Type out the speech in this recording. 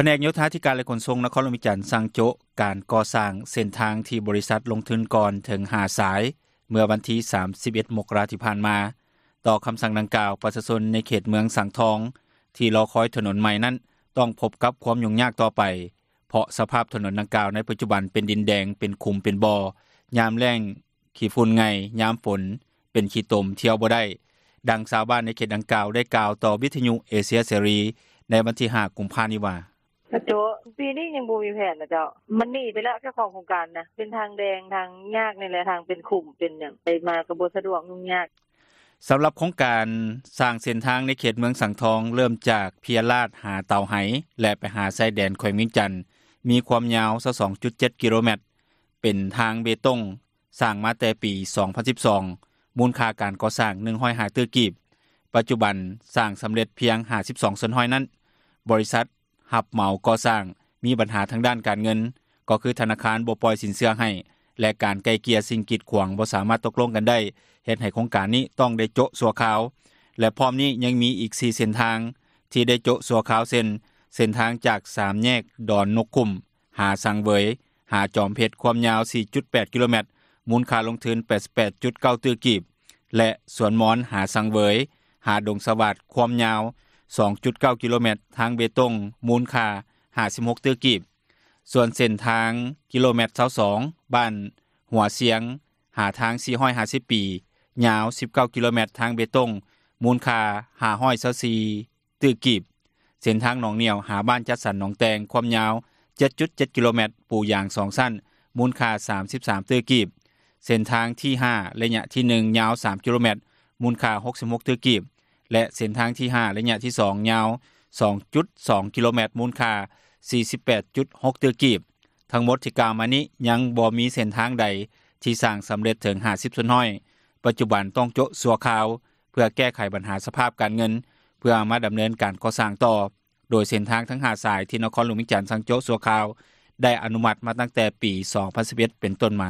ຜະແນກໂຍທາທິການ ແລະ ຂົນສົ່ງ ນະຄອນຫຼວງວຽງຈັນ ສັ່ງໂຈະການກໍ່ສ້າງເສັ້ນທາງ ທີ່ບໍລິສັດລົງທຶນກ່ອນເຖິງຫ້າສາຍ ເມື່ອວັນທີ 31 ມົກກະລາ ທີ່ຜ່ານມາ. ຕໍ່ຄຳສັ່ງດັ່ງກ່າວ, ປະຊາຊົນໃນເຂດເມືອງສັງທອງ ທີ່ລໍຄອຍຖະໜົນໃໝ່ນັ້ນ ຕ້ອງພົບກັບຄວາມຫຍຸ້ງຍາກຕໍ່ໄປ ເພາະສະພາບຖະໜົນດັ່ງກ່າວ ໃນປັດຈຸບັນເປັນດິນແດງ, ເປັນຂຸມ, ເປັນບໍ່, ຍາມແລ້ງ ຂີ້ຝຸ່ນໄງ່, ຍາມຝົນເປັນຂີ້ຕົມ, ທ່ຽວບໍ່ໄດ້. ດັ່ງຊາວບ້ານໃນເຂດດັ່ງກ່າວ ໄດ້ກ່າວຕໍ່ວິທຍຸເອເຊຍເສລີ ໃນວັນທີ 5 ກຸມພາ ນີ້ວ່າ: "ກະໂຈະ ປີນີ້ຍັງບໍ່ມີແຜນນະເຈົ້າ ມັນໜີໄປແລ້ວ ເຈົ້າຂອງໂຄງການນະ ເປັນທາງແດງ ທາງຍາກນີ້ແຫຼະ ທາງເປັນຂຸມ ເປັນຫຍັງ ໄປມາກະບໍ່ສະດວກ ຫຍຸ້ງຍາກ." ສຳລັບໂຄງການສ້າງເສັ້ນທາງ ໃນເຂດເມືອງສັງທອງ ເລີ່ມຈາກເພັຍລາດ ຫາເຕົາໄຫ ແລະ ໄປຫາຊາຍແດນແຂວງວຽງຈັນ ມີຄວາມຍາວ 22.7 ກິໂລແມັດ, ເປັນທາງເບຕົງ ສ້າງມາແຕ່ປີ 2012, ມູນຄ່າການກໍ່ສ້າງ 105 ຕື້ກີບ. ປັດຈຸບັນສ້າງສຳເລັດພຽງ 52% ນັ້ນ. ບໍລິສັດຮັບເໝົາກໍ່ສ້າງ ມີບັນຫາທາງດ້ານການເງິນ ກໍຄືທະນາຄານບໍ່ປ່ອຍສິນເຊື່ອໃຫ້ ແລະ ການໄກ່ເກ່ຍສິ່ງກີດຂວາງ ບໍ່ສາມາດຕົກລົງກັນໄດ້ ເຮັດໃຫ້ໂຄງການນີ້ຕ້ອງໄດ້ໂຈະຊົ່ວຄາວ ແລະ ພ້ອມນີ້ຍັງມີອີກ 4 ເສັ້ນທາງ ທີ່ໄດ້ໂຈະຊົ່ວຄາວ ເຊັ່ນ: ເສັ້ນທາງຈາກສາມແຍກດອນນົກຂຸ້ມ ຫາສັງເຫວີຍ ຫາຈອມເພັດ ຄວາມຍາວ 4.8 ກິໂລແມັດ, ມູນຄ່າລົງທຶນ 88.9 ຕື້ກີບ ແລະ ສວນມອນ ຫາສັງເຫວີຍ ຫາດົງສະຫວາດ ຄວາມຍາວ 2.9 ກິໂລແມັດ, ທາງເບຕົງ ມູນຄ່າ 56 ຕື້ກີບ. ສ່ວນເສັ້ນທາງກິໂລແມັດ 22 ບ້ານຫົວຊຽງ ຫາທາງ 450 ປີ ຍາວ 19 ກິໂລແມັດ, ທາງເບຕົງ ມູນຄ່າ 524 ຕື້ກີບ. ເສັ້ນທາງໜອງໜ້ຽວ ຫາບ້ານຈັດສັນໜອງແຕງ ຄວາມຍາວ 7.7 ກິໂລແມັດ, ປູຢາງ ສອງ ຊັ້ນ, ມູນຄ່າ 33 ຕື້ກີບ. ເສັ້ນທາງທີ 5 ໄລຍະທີ 1 ຍາວ 3 ກິໂລແມັດ, ມູນຄ່າ 66 ຕື້ກີບ ແລະ ເສັ້ນທາງທີ 5 ໄລຍະທີ 2 ຍາວ 2.2 ກິໂລແມັດ, ມູນຄ່າ 48.6 ຕື້ກີບ. ທັງໝົດທີ່ກ່າວມານີ້ ຍັງບໍ່ມີເສັ້ນທາງໃດ ທີ່ສ້າງສຳເລັດເຖິງ 50%. ປັດຈຸບັນຕ້ອງໂຈະຊົ່ວຄາວ ເພື່ອແກ້ໄຂບັນຫາສະພາບການເງິນ ເພື່ອມາດຳເນີນການກໍ່ສ້າງຕໍ່. ໂດຍເສັ້ນທາງທັງ 5 ສາຍ ທີ່ນະຄອນຫຼວງວຽງຈັນ ສັ່ງໂຈະຊົ່ວຄາວ ໄດ້ອະນຸມັດມາຕັ້ງແຕ່ປີ 2011 ເປັນຕົ້ນມາ.